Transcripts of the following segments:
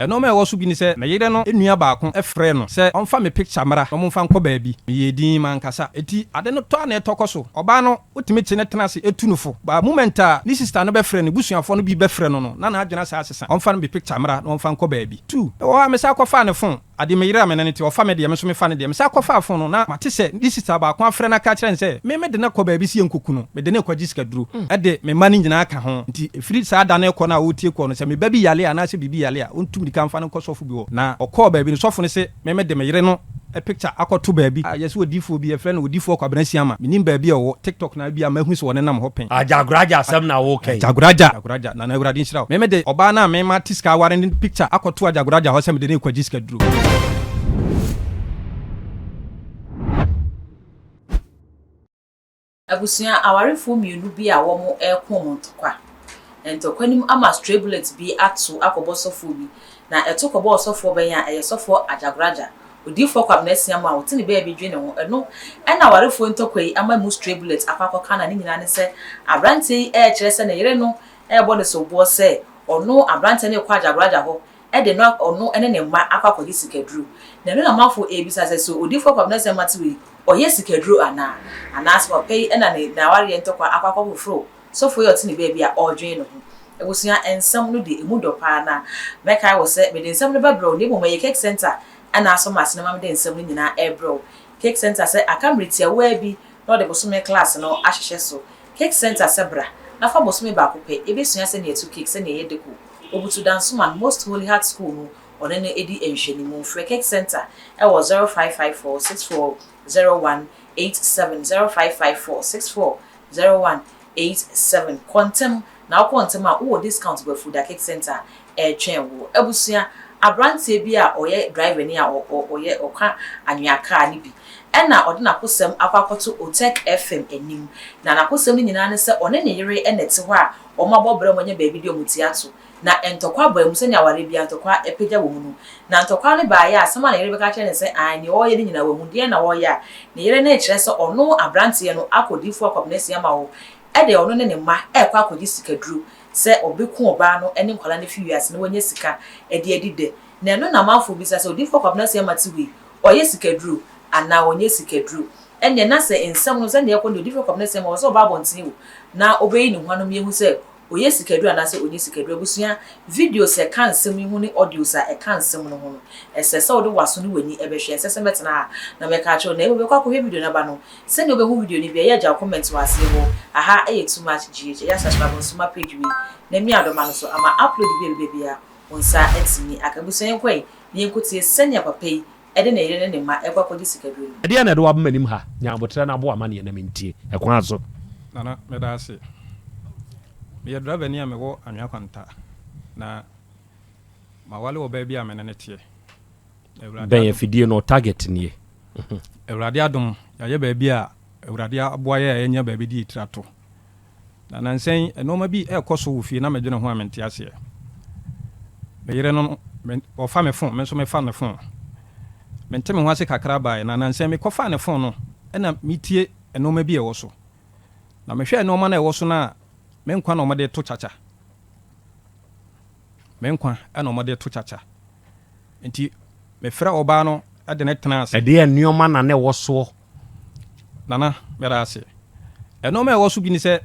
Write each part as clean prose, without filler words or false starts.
Nnoɔma a ɛwɔ so bi ne sɛ, me yere no nua baako frɛɛ no sɛ ɔmfa me picture mmra na wɔmfa nkɔ baabi. Meyɛɛ dinn, mankasa. Enti ade no tɔ a na ɛtɔ kɔ so. Ɔbaa no, wotumi te no tena ase tu no fo. But moment a ne sister no bɛfrɛ no, busuafoɔ no bi bɛfrɛ no no, na n'adwene asan asesa. Ɔmfa no me picture mmra na wɔmfa nkɔ baabi. Tu. Ɛwɔ hɔ a, mesan kɔfaa ne phone. Ade me yere a me ne no te, ɔfa me deɛ, me nso mefa ne deɛ. Mesan kɔfaa phone no, na mate sɛ ne sister baako afrɛ no aka akyerɛ no sɛ me mede no akɔ baabi sɛ yɛnkɔku no. Mede no rekɔgye sikaduro. De me mma no nyinaa ka ho. Nti ɛfiri saa da no rekɔ no a ɔretie kɔɔ no, sɛ me ba bi yale anaasɛ biribi yale a, ɔntu mmirika mfa no nkɔ sɔfo bi hɔ. Na ɔkɔɔ baabi no, sɔfo no se me mede me yere no picture akɔto baabi. A yɛse odiyifoɔ bi, yɛfrɛ no Odiyifoɔ Kwabena Asiamah. Mennim baabi a ɔwɔ, TikTok na ebia mahu sɛ ɔnenam hɔ pɛn. Agyagoragya asɛm na woreka yi. Agyagoragya, Agyagoragya, Nana Awurade nhyira wo. Me mede ɔbaa no a me mate sika aware no picture akɔto Agyagoragya hɔ sɛ mede no rekɔgye sikaduro. Abusua awarefoɔ mmienu bi a wɔreko wɔn ntɔkwa. Ntɔkwa no mu ama stray bullet bi ato akɔbɔ sɔfoɔ bi. Na ɛto kɔbɔɔ sɔfoɔ bɛn a, ɛyɛ sɔfoɔ Agyagoragya. Odiyifoɔ Kwabena Asiamah a ɔte ne baabi dwene ho. Ɛno na awarefoɔ ntɔkwa yi ama mu stray bullet akɔ akɔka na ne nyinaa ne sɛ aberanteɛ yi rekyerɛ sɛ ne yere no rebɔ no soboɔ sɛ ɔno aberanteɛ no rekɔ Agyagoragya hɔ de no ɔno ne ne mma akɔ akɔgye sikaduro. Na ɛno na amanfoɔ rebisa sɛ, so Odiyifoɔ Kwabena Asiamah te wei, ɔyɛ sikaduro anaa? Anaasɛ papa yi na ne n'awareɛ ntɔkwa akɔ akɔfoforo sɔfoɔ yi a ɔte ne baabi a ɔredwene ne ho? Abusua, nsɛm no deɛ, ɛmu dɔ paa na mɛkae wo sɛ mede nsɛm no bɛbrɛ wo na mmom ɛyɛ Cake Centre na asɔ m'asene ma mede nsɛm no nyinaa rebrɛ wo. Cake Centre sɛ aka mmerɛ tiawaa bi na ɔde bosome class no ahyehyɛ so. Cake Centre sɛ bra na fa bosome baako pɛ yɛbɛsua sɛnea yɛto cake, sɛnea yɛyɛ deco. Obutu Dansoman Most Holy Heart School no ɔne no di nhwɛanimu. Frɛ Cake Centre wɔ 0554 64 01 87, 0554 64 01 87. Kɔ ntɛm na wokɔ ntɛm a wowɔ discount wɔ Afuda Cake Centre retwɛn wo. Abusua, aberanteɛ bi a ɔyɛ driver ni a ɔyɛ ɔka anwea kaa no bi ɛna ɔde n'akosɛm akɔ akɔto Otec FM anim. Na n'akosɛm no nyinaa ne sɛ ɔne ne yere na ɛte hɔ a Wɔabɔ bra a wɔanya baabi de wɔn ti ato. Na ntɔkwa baa mu sɛnea awareɛ biara ntɔkwa pagya wɔ mu no. Na ntɔkwa no baeɛ a, asɛm a ne yere bɛka akyerɛ no sɛ, aane, nea ɔreyɛ no nyinaa wahu, deɛn na ɔreyɛ a? Ne yere no rekyerɛ sɛ ɔno aberanteɛ no akɔ Diyifoɔ Kwabena Asiamah hɔ de ɔno ne ne mma rekɔ akɔgye sikaduro sɛ ɔbɛku ɔbaa no ne nkwadaa no afi wiase na wanya sika de adi dɛ. Na ɛno na amanfoɔ bisa sɛ, Odiyifoɔ Kwabena Asiamah te wei, ɔyɛ sikaduro anaa ɔnyɛ sikaduro? Ɛnneɛ na sɛ nsɛm no sɛdeɛ ɛkɔ no deɛ Odiyifoɔ Kwabena Asiamah ɔwɔ sɛ ɔba abɔnten o na ɔbɛyi ne ho ano ma yɛahu sɛ ɔyɛ sikaduro anaasɛ ɔnyɛ sikaduro. Abusua, videos a ɛka nsɛm yi ho ne audios a ɛka nsɛm no ho no, ɛsɛ sɛ wode w'aso ne w'ani bɛhwɛ. Ɛnsɛ sɛ mɛtena ha na mɛka akyerɛ wo, na mmom bɛkɔ akɔhwɛ video no aba no. Sɛdeɛ wobɛhu video no bi a, ɛyɛ a gyaw comment wɔ aseɛ hɔ. Aha yɛ Too Much GH. Ɛyɛ a subscribe nso ma page wei na mia adɔma no so ama upload bi a ɛbɛba biara wo nsa atumi aka. Abusua yɛnkɔ ɛ na yɛnkɔtie sɛnea papa yi de ne yere ne ne mma rekɔ akɔgye sikaduro no. Ɛdeɛn na ɛde wo aba m'anim ha? Nya aboterɛ na bɔ amanneɛ na mentie. Ɛkwan so. Nana, meda ase. Meyɛ driverni a mewɔ Anwea Kwanta, na mawale ɔbaa bi a me ne no teɛ. Awurade Bɛn adom. afidie no, target nie. Awurade adom, yɛayɛ baabi a Awurade aboa yɛn a yɛanya baabi de yɛn tiri ato. Na nnansa yi, nnoɔma bi rekɔ so wɔ fie na medwene ho a mente aseɛ. Me yere no, me, ɔfa me fon, me nso mefa ne fon. Mente me ho ase kakra baeɛ, na nnansa yi mekɔfaa ne fon no, ɛna metie nnoɔma bi a ɛwɔ so. Na mehwɛɛ nnoɔma no a ɛwɔ so no a, me nkwa na wɔde reto kyakya. Me nkwa na wɔde reto kyakya. Nti mefrɛ ɔbaa no de no tenaa ase. Ɛdeɛn nnoɔma na na ɛwɔ soɔ? Nana, meda ase. Nnoɔma a ɛwɔ so bi ne sɛ,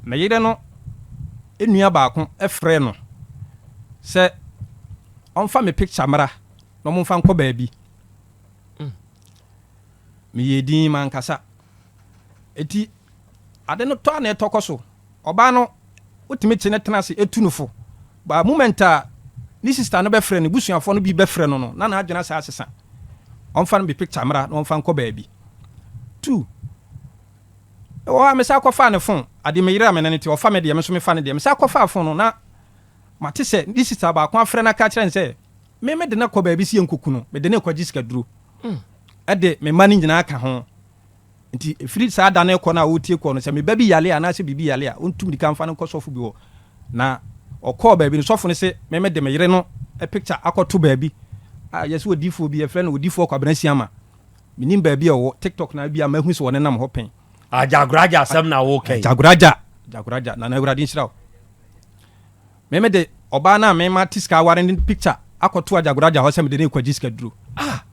me yere no nua baako frɛɛ no sɛ ɔmfa me picture mmra na wɔmfa nkɔ baabi. Meyɛɛ dinn, mankasa. Enti ade no tɔ a na ɛtɔ kɔ so. Ɔbaa no wotumi kye no tena ase tu no fo. But moment a ne sister no bɛfrɛ no, busuafoɔ no bi bɛfrɛ no no, na n'adwene asan asesa. Ɔmfa no bi picture mmra na ɔmfa nkɔ baabi. Two, mewɔ hɔ a mesan kɔfaa ne phone. Adeɛ me yere a me ne no te, ɔfa me deɛ, me nso mefa ne deɛ. Mesan kɔfaa phone no na mate sɛ ne sister baako afrɛ no aka akyerɛ no sɛ me mede no kɔ baabi sɛ yɛnkɔku no, mede no rekɔgye sikaduro. Ɛde me mma no nyinaa ka ho. Nti ɛfiri saa da no rekɔ no a ɔretie kɔɔ no, sɛ me ba bi yale anaasɛ biribi yale a, ɔntu mmirika mfa no nkɔ sɔfo bi hɔ. Na ɔkɔɔ baabi no, sɔfo no se me mede me yere no picture akɔto baabi a yɛse odiyifoɔ bi, yɛfrɛ no Odiyifoɔ Kwabena Asiamah. Mennim baabi a ɔwɔ, TikTok na ebia mahu sɛ ɔnenam hɔ pɛn. Agyagoragya asɛm na woreka yi. Agyagoragya, Agyagoragya, Nana Awurade nhyira wo. Me mede. ɔbaa no a mema te sika aware ne picture akɔto Agyagoraagya hɔ sɛ mede no rekɔgye sika duro. Ah!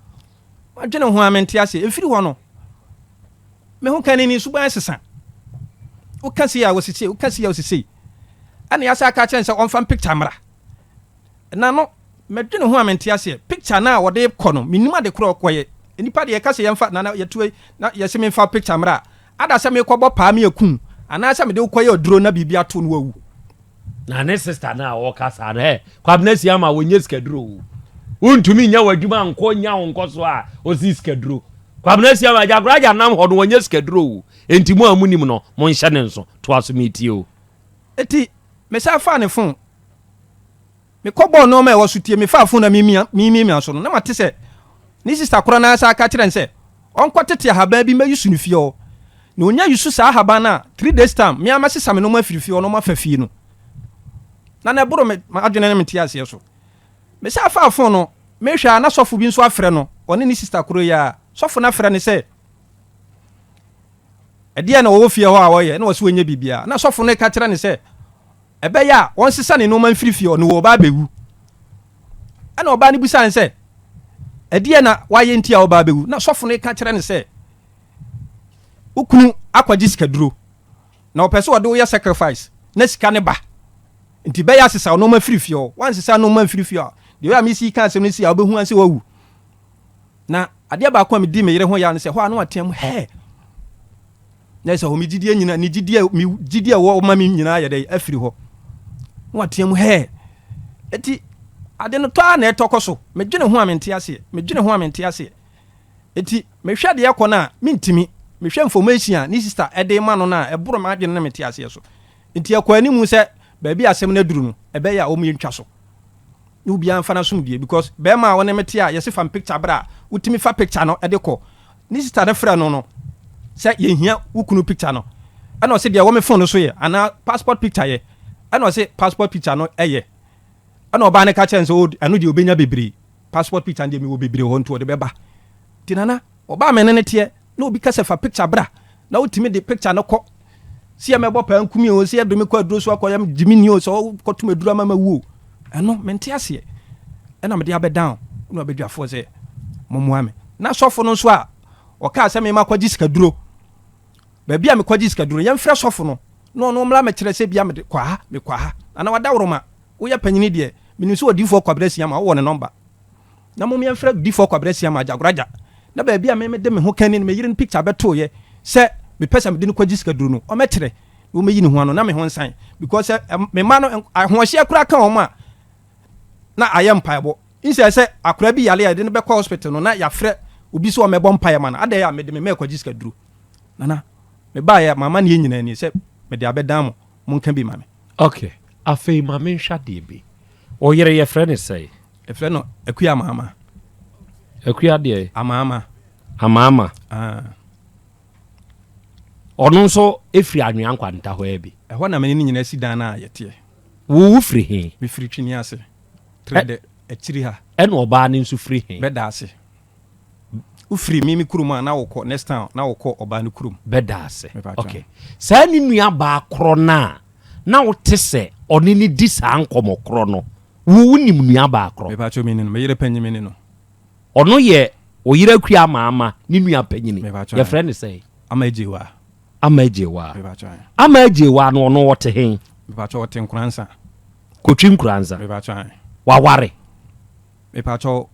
Madwene ho a mente aseɛ. Ɛfiri hɔ no, me ho kani ne suban sesa. Woka sei a wɔsi sei, woka sei a wɔsi sei. Ɛna yɛasa aka kyerɛ no sɛ ɔmfa picture mmra. Na no, mɛdwene ho a mente aseɛ. Picture no a wɔde kɔ no, mennim ade korɔ ɔkɔyɛ. Nnipa deɛ yɛka sɛ yɛmfa, nana yɛtu na yɛse memfa picture mmra a, ada sɛ mekɔbɔ paa me akum anaasɛ mede wo kɔyɛ aduro na biribi ato no wawu. Na ne sister no a ɔka saa no, ɛ Kwabena Siama wɔnyɛ sikaduro o. Wontumi nyɛ w'adwuma nkɔ nya wo nkɔ so a ɔsi sikaduro. Kwabena Siama Agyakoragya nam hɔ no wɔnyɛ sikaduro o. Enti mo a monim no, monhyɛ ne nso. Toa so metie o. Enti mesan faa ne phone. Mekɔbɔɔ nneɛma a ɛwɔ so tie. Mefaa phone na meremiamia so no, na mate sɛ ne sista korɔ no ara san ka kyerɛ no sɛ ɔnkɔtete ahaban bi mmɛyusu no fie hɔ. Na ɔnya yusu saa ahaban no a, 3 days time, me ara mɛsesa me nneɛma afiri fie hɔ na wɔafa fie no. Na na ɛboro me m'adwene ne me nteaseɛ so. Mesan faa phone no, mehwɛ a na sɔfo bi nso afrɛ no, ɔne ne sista korɔ yi ara. Sɔfo no afrɛ no sɛ, ɛdeɛn na ɔwɔ fie hɔ a ɔyɛ? Na ɔse ɔnyɛ biribiara. Na sɔfo no ka kyerɛ no sɛ, ɛbɛyɛ a ɔnsesa ne nneɛma mfiri fie hɔ na ɔreba abɛwu. Ɛna ɔbaa no bisaa no sɛ, ɛdeɛn na wayɛ nti a ɔreba abɛwu? Na sɔfo no ka kyerɛ no sɛ, wo kunu akɔgye sikaduro na ɔpɛ sɛ ɔde wo yɛ sacrifice na sika no ba. Nti bɛyɛ asesa wo nneɛma firi fie hɔ. Wansesa nneɛma mfiri fie hɔ a, deɛ ɔyɛ a mesi ka asɛm no si a wobɛhu sɛ wawu. Na adeɛ baako a medi me yere ho yaw ne sɛ hɔ a na wateam hɛɛ. Na ɛsɛ hɔ me gyidie nyina ne gyidie me gyidie a ɛwɔ ma me nyinaa yɛ dɛ afiri hɔ. Na wateam hɛɛ. Eti ade no tɔ a na ɛtɔ kɔ so. Medwene ho a mente aseɛ. Medwene ho a mente aseɛ. Eti mehwɛ deɛ ɛkɔ no a mentimi. Mehwɛ information a ne sister ɛde ma no no a ɛboro m'adwene ne mente aseɛ so. Nti ɛkɔ anim sɛ baabi a asɛm no aduru no ɛbɛyɛ a wɔn yɛntwa so. Ne obiara mfa n'asomdue because bɛrima a wɔne me te a yɛse fa me picture bra a wotumi fa picture no de kɔ. Ne sister no frɛ no no sɛ yɛhia wo kunu picture no ɛna ɔse deɛ ɛwɔ me phone no so yɛ anaa passport picture yɛ ɛna ɔse passport picture no ɛyɛ ɛna ɔbaa no ka kyerɛ no sɛ oh ɛno deɛ ɔbɛnya bebree passport picture no deɛ mewɔ bebree hɔ nti ɔde bɛba nti nana ɔbaa me ne no teɛ na obi ka sɛ fa picture bra na wotumi de picture no kɔ sɛ yɛ mɛbɔ paa nkumi o sɛ yɛde me kɔ aduro so akɔ yɛ gyimi ni o sɛ ɔkɔtom aduro ama ma wu o ɛno mente aseɛ ɛna mede abɛdan na ɔbɛdwafoɔ sɛ mommoa me na sɔfo no nso a ɔkaa sɛ mema kɔgye sikaduro baabi a mekɔgye sikaduro yɛmfrɛ sɔfo no na ɔno mmra mɛkyerɛ sɛ bia mede kɔ ha mekɔ ha ana wadaworoma woyɛ panyini deɛ menim sɛ odiyifoɔ Kwabena Asiamah wowɔ ne nɔmba na mom yɛmfrɛ difoɔ Kwabena Asiamah Agyagoraagya na baabi a me mede me ho kani no me yere no picture bɛtoeɛ sɛ mepɛ sɛ mede no kɔgye sikaduro no ɔmɛkyerɛ na ɔmɛyi ne ho ano na me ho nsan because sɛ me mma no ahoɔhyeɛ koraa ka wɔn a na ayɛ mpaebɔ nsɛ sɛ akora bi yale a yɛde no bɛkɔ hospital no na yɛafrɛ obi sɛ ɔmɛbɔ mpaeɛ ma no adɛn a mede me mma ɛkɔgye sikaduro nana mebaeɛ mama ne yɛ nyinaa ni sɛ mede abɛdan mo monka bi ma me. Ok, afei ma menhwɛ adeɛ bi. Wo yere yɛfrɛ no sɛn? Yɛfrɛ no Akua Amaama. Akua deɛ? Amaama. Amaama. Ah. Ɔno nso firi Anwea Nkwanta hɔ bi. Ɛhɔ na mene ne nyinaa si dan no a yɛteɛ. Wo wo firi he? Mefiri Twene ase. Trɛdɛ akyiri ha. Ɛna ɔbaa no nso firi he? Bɛda ase. Wofiri me me kurom a na wokɔ next town na wokɔ ɔbaa no kurom. Bɛda ase. Ok. Saa ne nua baa korɔ no a na wote sɛ ɔne no di saa nkɔmɔ korɔ no, wo wonim nua baa korɔ? Mepakyɛw menni no. Me yere panyin menni no. Ɔno yɛ wo yere Akua Amaama ne nua panyini. Mepakyɛw. Yɛfrɛ no sɛn? Ama Agyewaa. Ama Agyewaa. Mepakyɛw. Ama Agyewaa no ɔno ɔte he? Mepakyɛw ɔte Nkoransa. Kotwi Nkoransa. Mepakyɛw. Waware? Mepakyɛw,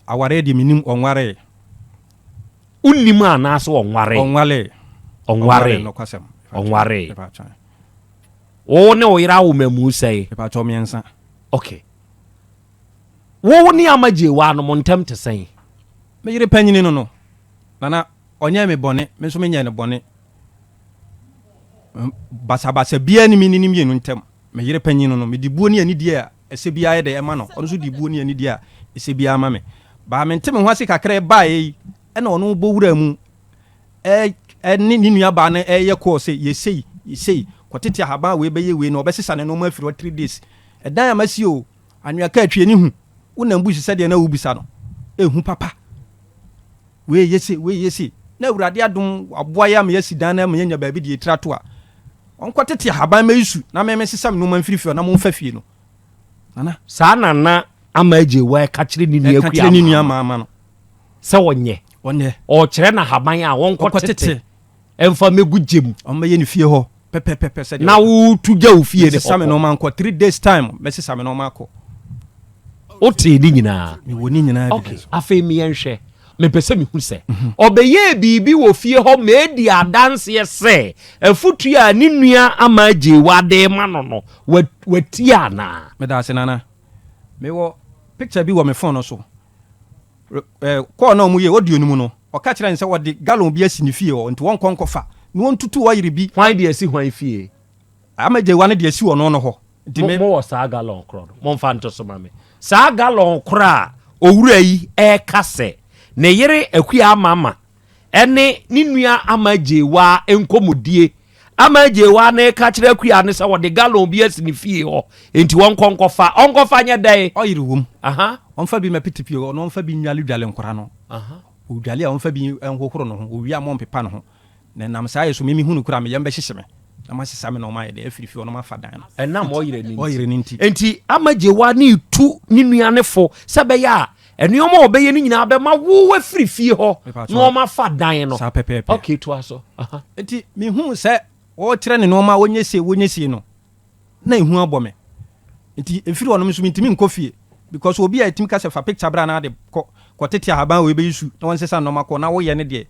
awareɛ deɛ menim, ɔnwaree. Wonnim anaasɛ ɔnwaree? Ɔnwaree. Ɔnwaree. Nokwasɛm. Ɔnwaree. Mepakyɛw. Wo ne wo yere awo mmamu sɛn? Mepakyɛw, mmiɛnsa. Okay. Wo ne Ama Gyewaa no mo ntam te sɛn? Me yere panyini no no, Nana, ɔnyɛɛ me bɔne, me nso menyɛɛ no bɔne. Basabasa biara nni me ne ne mmienu ntam. Me yere panyin no no, mede buo ne anidie a ɛsɛ biara yɛ dɛ ma no, ɔno nso de buo ne anidie a ɛsɛ biara ma me. Baa mente me ho ase kakra ɛbaeɛ yi, ɛna ɔno bɔ wuraa mu ɛne ne nua baa no ɛyɛ kɔɔ sɛ yɛ sei, yɛ sei, kɔtete ahaban wei bɛyɛ wei na ɔbɛsesa ne nnoɔma afiri hɔ 3 days. Ɛdan a masi o, anwea kaa twie ne hu, wonam bush sɛdeɛ na wobisa no, ɛhu papa. Wei yɛ sei, wei yɛ sei. Na Awurade adom aboa yɛ ama yɛasi dan no ama yɛanya baabi de yɛn tiri ato a, ɔnkɔtete ahaban mmɛyi su na me mensesa me nnoɔma mfiri fie hɔ na momfa fie no. Nana. Saa na na Ama Agyewaa ɛka kyerɛ ne nua Ɛka Akua kyerɛ ne nua Ama Ama no. sɛ ɔnyɛ. Ɔnyɛ. Ɔrekyerɛ no ahaban a wɔnkɔ Ɔkɔ tete tete. ɛmfa mmɛgu gya mu. Ɔmmɛyɛ ne fie hɔ pɛpɛpɛpɛ sɛdeɛ Na wotu gya wo fie ne Mɛsesa me hɔ kɔ. nneɛma nkɔ. 3 days time mɛsesa me nneɛma akɔ. Wotee ne nyinaa? Mewɔ ne nyinaa Ok, evidence. afei me yɛnhwɛ. Mepɛ sɛ mehu sɛ ɔbɛyɛɛ biribi wɔ fie hɔ ma edi adanseɛ sɛ afotuo a ne nua Ama Agyewaa de rema no no, watie anaa? Meda ase Nana. Mewɔ picture bi wɔ me phone no so. Call no a wɔyɛɛ audio no mu no, ɔka kyerɛɛ no sɛ wɔde gallon bi asi ne fie hɔ nti wɔnkɔ nkɔfa na wɔntutu ɔyere bi. Hwan de asi hwan fie? Ama Agyewaa no de asi ɔno no hɔ. Nti Mo, me. mowɔ saa gallon korɔ no? Momfa nto so ma me. Saa gallon korɔ a owura yi reka sɛ ne yere Akua Amama ne ne nua Ama Agyewaa nkɔmmɔdie. Ama Agyewaa no reka kyerɛ Akua no sɛ wɔde gallon bi asi ne fie hɔ nti wɔnkɔ nkɔfa. Ɔnkɔfa nyɛ dɛn? Ɔyere wom. Aha. Ɔmfa bi mmɛpete fie hɔ na ɔmfa bi nnwaledwale nkwadaa no. Aha. Ɔdwale a ɔmfa bi nhohoro ne ho. Ɔwie a ma ɔmpepa ne ho. Na ɛnam saa yɛ so me mehu no koraa a me yam bɛhyehye me na masesa me nnoɔma ayɛ dɛ afiri fie hɔ na mafa dan no. Ɛnam ɔyere no nti. Ɔyere no nti. Enti ama Gyewa no retu ne nua no fo sɛ ɛbɛyɛ a nneɛma a ɔbɛyɛ no nyinaa bɛma wo afiri fie hɔ na wɔafa dan no. Saa pɛpɛɛpɛ. Okay, toa so. Aha. Enti mehuu sɛ wɔrekyerɛ ne nneɛma a wɔnyɛ sei wɔnyɛ sei no, na ehu abɔ me. Nti ɛfiri hɔ no me nso mentumi nkɔ fie because obi a ɛtumi ka sɛ fa picture bra na ade kɔ kɔtete ahaban wei bɛyi su na wɔnsesa nneɛma kɔ na woyɛ no deɛ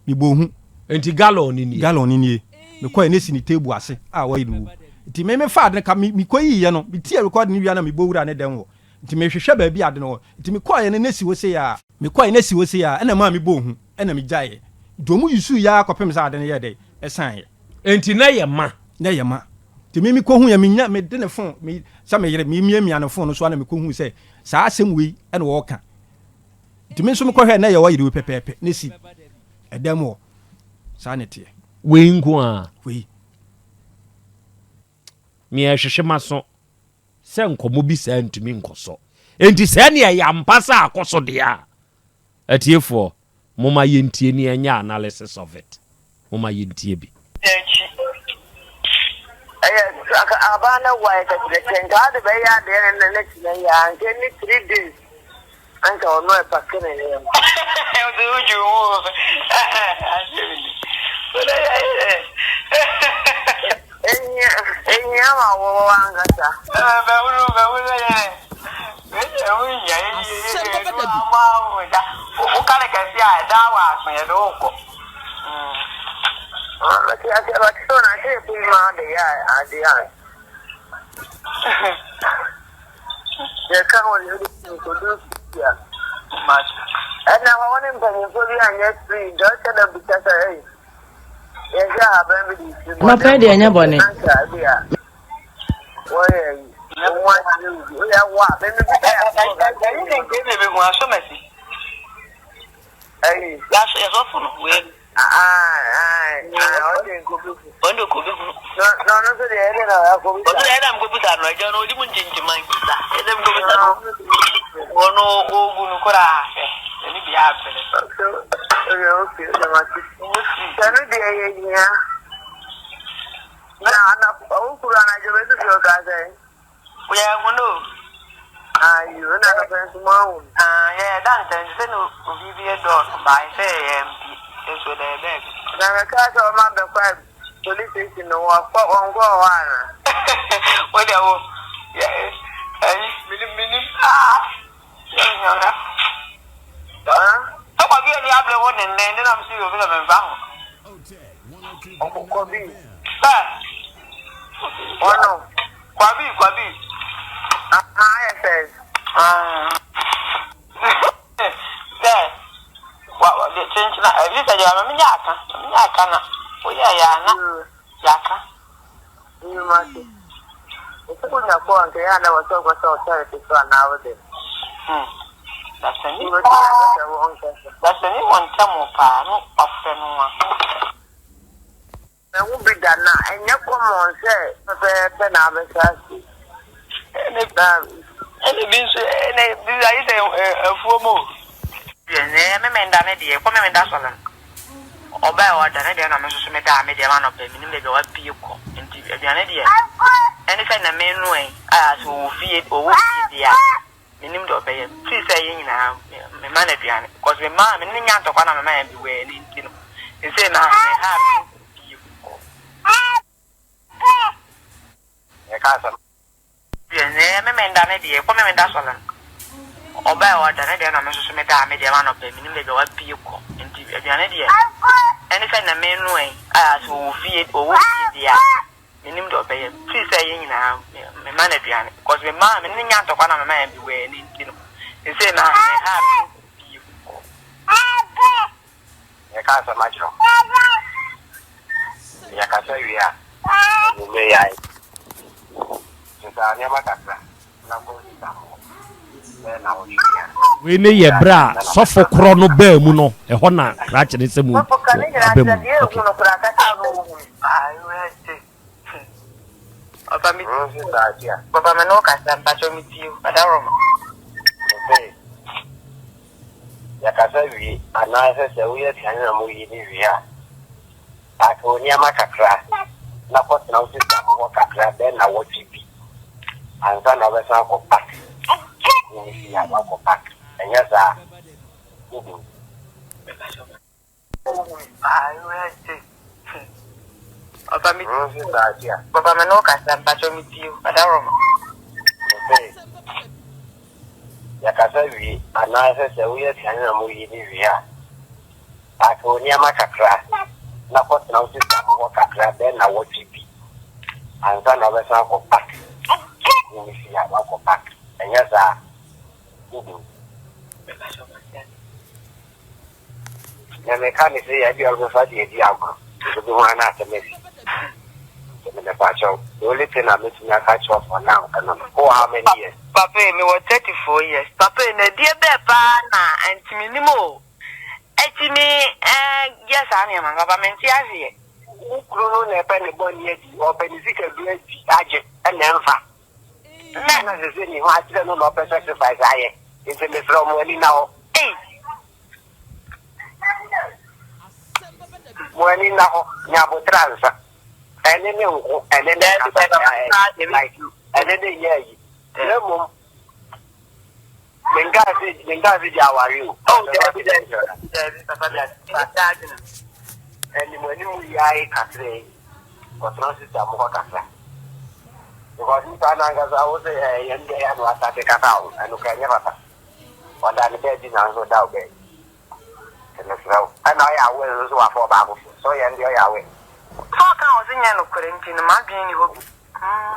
mebɔ hu. Nti gallon no nie? Gallon no nie. Mekɔɛ na ɛsi ne table ase a oil wɔ mu. Nti me mefaa ade no ka me mekɔyiiɛ no metie recording no wie a na mebɔ wura ne dɛm hɔ. Nti mehwehwɛ baabi a ade no wɔ. Nti mekɔɛ no na ɛsi hɔ sei a. Mekɔɛ na ɛsi hɔ sei a ɛna ɛmaa mebɔɔ hu ɛna megyaeɛ. Nti wɔn usuiɛ ara kɔpem sɛ ade no yɛɛ dɛn? Ɛsaeɛ. Enti na ɛyɛ ma. Na ɛyɛ ma. Nti me mekɔhu yɛ menya mede ne phone me sɛ me yere memiamia ne phone no so a na mekɔhu sɛ saa asɛm wei ɛna ɔɔka. Nti me nso mekɔhwɛɛ na ɛyɛ ɔyere wei pɛpɛɛpɛ na ɛsi ɛdan mu hɔ. Saa na ɛteɛ. Wei nko ara. Wei. Meɛhwehwe m'aso sɛ nkɔmmɔ bi saa ntumi nkɔ so. Enti sɛ ɛne ɛyɛ ampa sɛ akɔ so deɛ a, Atiefoɔ, momma yɛntie ne yɛnyɛ analysis of it. Momma yɛntie bi. N'akyi. Ɛyɛ anka aban no wae kɛkyerɛkyɛ nka ade bɛyɛ adeɛ ne ne ne kyerɛ yɛ anka ne 3 days anka ɔno ɛpake ne nneɛma. Ɔsɛ wogye wo ho asɛm ni. Wode yɛ yɛ. Ehia ehia ma wo ankasa. Bɛhunu bɛhunu yɛ. Asɛm bɛba da bi. Woka no kɛse a ɛda wɔ aso yɛde wo kɔ. Mate ase but so na ase efi ma ade yɛ ade a. Yɛka ho deɛ wode nkodu fie a. Ɛna hɔ wɔne mpanyimfoɔ bi anyɛ free nti ɔhyɛ da bisa sɛ ei yɛhwɛ ahaban bi de si mu Anɔpa yi deɛ ɛnyɛ bɔne. anka bi a wɔyɛ yi wɔn akyerɛ wo bi woyɛ wɔ a mɛmi bi sɛ Ɛyi ne nka ebi hu asomasi. ɛyi Yɛsɔfo no wei no. ɔde nkɔbi hu Wɔn de kɔ bi hu. na ɔno nso deɛ ɛde na akɔbi Ɔno deɛ ɛna mkɔbisa no agya no ɔdi mu ntintiman. Ɛna mkɔbisa no wɔn ɔgu no koraa hwɛ ɛne bi apene. Okay, okay, sɛ no deɛ yɛ hia na ana ɔwokuru anadwo bɛsi fi ɔka sɛ Yɛ hu no. Ayo, na anɔpɛ nso mo ahu. Yɛ da ntɛn sɛ no obi bi yɛ dɔɔso baa sɛ yɛ mpi nso dɛ baabi. Na mɛka sɛ ɔma bɛkɔ police station no wɔkɔ wɔnkɔ hɔ ana. Wo deɛ wo yɛ ɛyi minim minim aa yɛ nyɔra. Sɛ kɔbi ani abere wo denden ne nam so yɛ obi na mɛmfa ho. Kɔbi. Sɛ. Ɔno. Kwabi kwabi. Aha ayɛ sɛ. Sɛ wa wa de kyenkyena ɛbi sɛ deɛ ma menya aka menya aka na woyɛ yɛ ana yɛaka. Nnwuma so. Ɛsɛ wonya kɔɔ nka yɛ ana wɔ sɛ wokɔsɛ ɔtɔrete so anaa wo de. Dasani Wobɛtumi akɔsɛ wo nkɛsɛ. Dasani wɔ ntɛm paa no wafrɛ no a. Mahu bi da na ɛnyɛ common sɛ pɛpɛɛpɛ na abɛhyɛ ase. Ɛna ɛna bi nso ɛna bi ayɛ sɛ afuo mu o. Ɛɛ memenda ne deɛ kɔ memenda sɔre no. Ɔbae a ɔda ne deɛ na me nso so medaa me deɛ m'anɔpa yi menim baabi a wapue kɔ nti aduane deɛ ɛne sɛ na menoa yi a sɛ ɔwɔ fie ɔwɔ fie deɛ a menim deɛ ɔbɛyɛ firi sɛ yɛn nyinaa mema no aduane because mema me ne nya ntɔkwa na mema yɛn bi wɔ ɛne nti no sɛ na meha me pie. Yɛka asɛm. Deɛ na ɛyɛ Memenda ne deɛ, kɔ Memenda sɔre no, ɔbae a ɔda ne deɛ na me nso so medaa me deɛ m'anɔpa yi, menim baabi a wapue kɔ, nti aduane deɛ ɛne sɛ na menoa yi a sɛ ɔwɔ fie ɔwɔ fie deɛ a menim deɛ ɔbɛyɛ, firi sɛ yɛn nyinaa mema no aduane because mema me ne no nya ntɔkwa na mema yɛn bi wɔ ɛno nti no, seesei na meha me pie kɔ. Yɛka asɛm akyerɛ wo. Yɛkasa wie a, anwummerɛ yi ara sesa nneɛma kakra na kɔ sesa hɔ bɛyɛ nnawɔtwe biara. Wei ne yɛ berɛ a sɔfo korɔ no baa mu no, ɛhɔ na krakye no sɛ mu aba mu. Okay. Yɛkasa wie anaasɛ sɛ woyɛ aduane na moyi no wie a, paake wo nneɛma kakra na kɔtena wo sista mo hɔ kakra bɛyɛ nnawɔtwe bi ansa na wobɛsan akɔ park. Wo fie a woakɔ park, ɛnyɛ saa a, wobɛwu. Papa me ne wo kasa mpakyɛw me tie o adaworoma. Mese yɛkasa wie anaasɛ sɛ woyɛ aduane na moyi no wie a, paake wo nneɛma kakra na kɔtena wo sista mo hɔ kakra bɛyɛ nnawɔtwe bi ansa na wobɛsan akɔ park. Wo fie a woakɔ park, ɛnyɛ saa a, wobɛwu. Na meka ne sɛ yɛ bia wobɛfa de adi agorɔ nso bi ho ana asɛm asi. Nti no mepakyɛw, the only thing a mɛtumi aka akyerɛ wo for now ɛno no. Wowɔ how many years? Papa yi, mewɔ 34 years. Papa yi, na ɛdeɛ bɛɛ paa na nti menim o. Ɛtumi yɛ saa nneɛma no, papa mente aseɛ. Wo kunu no na ɛpɛ ne bɔne adi, ɔpɛ ne sikaduro adi agye ɛna ɛmfa. Na ɛsɛ sɛ ne ho akyerɛ no na ɔpɛ sacrifice ayɛ. Nti mesrɛ wo, mo ani nna hɔ. Mo ani nna hɔ, nya aboterɛ ansa. Ɛne ne nko, ɛne ne nkasa, like, ɛne ne nyɛ ayi. Na mmom, menkaa sɛ, menkaa sɛ gya aware o. Oh, dabi, dabi, dabi, papa, dabi, saa adwene. Anim anim yi ara kakra yi, kɔtena sista mo hɔ kakra. Because nipa no ankasa wo sɛ ɛɛ yɛn deɛ yɛ ano asate kasa o, ɛno kora nyɛ papa. Ɔda ne baabi na nso da wo baabi. Nti mesrɛ wo. Ɛna ɔyɛ aware nso wafa ɔbaa foforɔ. Sɛ ɔyɛ ɛno deɛ ɔyɛ aware. Sɛ ɔka a ɔse nyɛ nokorɛ nti no m'adwene nni hɔ bio.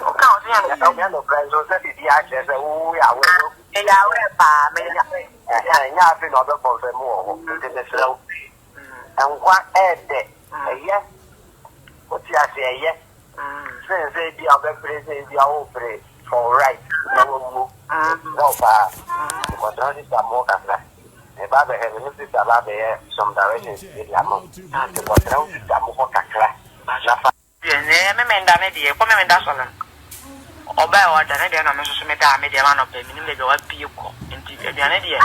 Ɔka a ɔse nyɛ nokorɛ. Ɛnyɛ nokorɛ nso sɛ biribiara kyerɛ sɛ wo yɛ aware. Meyɛ aware paa, meyɛ aware. Ɛhɛn, nyɛ afei na ɔbɛ confirm wɔ hɔ. Nti mesrɛ wo. Nkwa ɛɛdɛ, ɛyɛ. Wote ase ɛyɛ. Sen sɛ ebia wobɛpere sɛ ebia wopere for right na wawuo. Mesrɛ wo paa. Mekɔtena sista mo hɔ kakra. Meba abɛhwɛ me ne sista ba abɛyɛ some directions bi de ama wo. Nti kɔtena wo sista mo hɔ kakra na fa. Deɛ na ɛyɛ Memenda ne deɛ, kɔ Memenda sɔre no, ɔbae a ɔda ne deɛ na me nso so medaa me deɛ m'anɔpa yi, menim baabi a wapue kɔ, nti aduane deɛ.